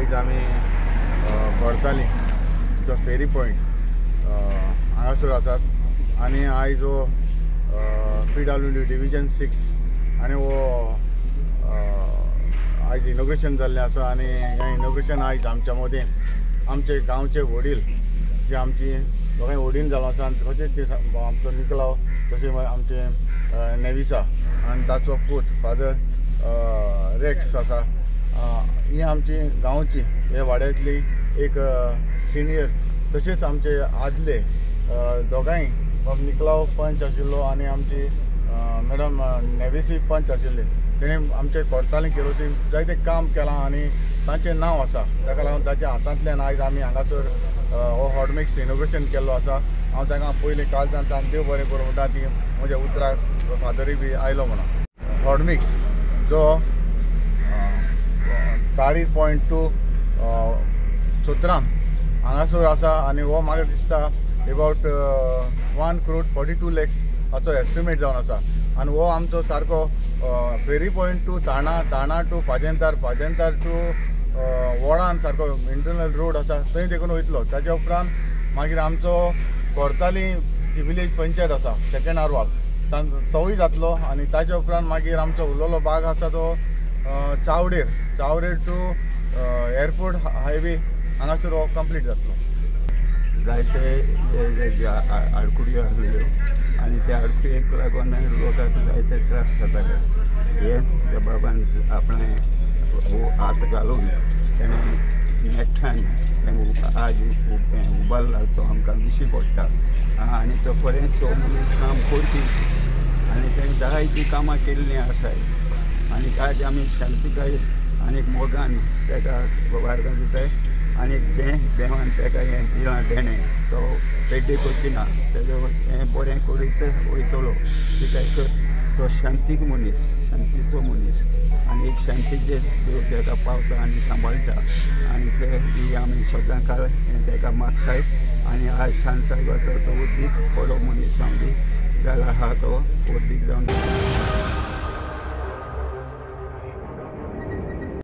आयज आमी कोरताली जो फेरी पॉयंट हांगासर आसात आनी आयज हो PWD डिविजन 6 आनी हो आयज इनॉग्रेशन जाल्लें आसा. आनी हें इनॉग्रेशन आयज आमच्या मदीं आमचे गांवचे वडील जे आमची दोगांय वडील जालो आसा आनी तशेंच ते आमचो निकलाव तशें आमचे नेविसा आनी ताचो पूत फादर रेक्स आसा. ही आमची गांवची हे वाड्यांतली एक सिनियर तशेंच आमचे आदले दोगांय बाब निकलाव पंच आशिल्लो आनी आमची मॅडम नेविसी पंच आशिल्ली. तेणें आमचे कोरताली केरोसी जायतें काम केलां आनी तांचें नांव आसा. ताका लागून ताच्या हातांतल्यान आयज आमी हांगासर हो हॉटमिक्स इनोग्रेशन केल्लो आसा. हांव ताका पयलीं कालच्यान तांकां देव बरें करूं म्हणटा ती म्हज्या उतराक फादरूय बी आयलो म्हणून. हॉटमिक्स जो तारी पॉयंट टू सुत्राम हांगासर आसा आनी हो म्हाका दिसता एबावट 1 crore 42 lakhs हाचो एस्टिमेट जावन आसा. आनी हो आमचो सारको ferry point to Thana, Thana to Pajentar, Pajentar to वडान सारको इंटरनल रोड आसा थंय देखून वयतलो. ताच्या उपरांत मागीर आमचो कोरताली विलेज पंचायत आसा सेकेंड आरवाल तोवूय जातलो. आनी ताच्या उपरांत मागीर आमचो उरलेलो भाग आसा तो चावडेर, चावडेर टू एअरपोर्ट हायवे हांगासर हो कंप्लीट जातलो. जायते आडकुड्यो आसल्यो आनी त्या आडकुड्येक लागून लोकांक जायते त्रास जाताले. हे त्या बाबान आपणें हात घालून तेणें नेटान आज उबारला तो आमकां दिश्टी पडटा. आनी तो पर्यंत तो मनीस काम करपी आनी तेणें जायतीं कामां केल्लीं आसाय. आनी आज आमी शांतिकाय आनी मोगान ताका वार्गां दिताय. आनी जें देवान ताका हें दिलां देणें तो पेड्डे करची ना, तेजो हें बरें करीत वयतलो. कित्याक तो शांतीक मनीस, शांतीचो मनीस आनी एक शांतीचे देव ताका पावता आनी सांबाळटा. आनी ही आमी सदां काल हें ताका मागताय. आनी आज सांज सायबाचो तो उद्दीक बरो मनीस जावन जाला आहा तो उद्दीक जावन.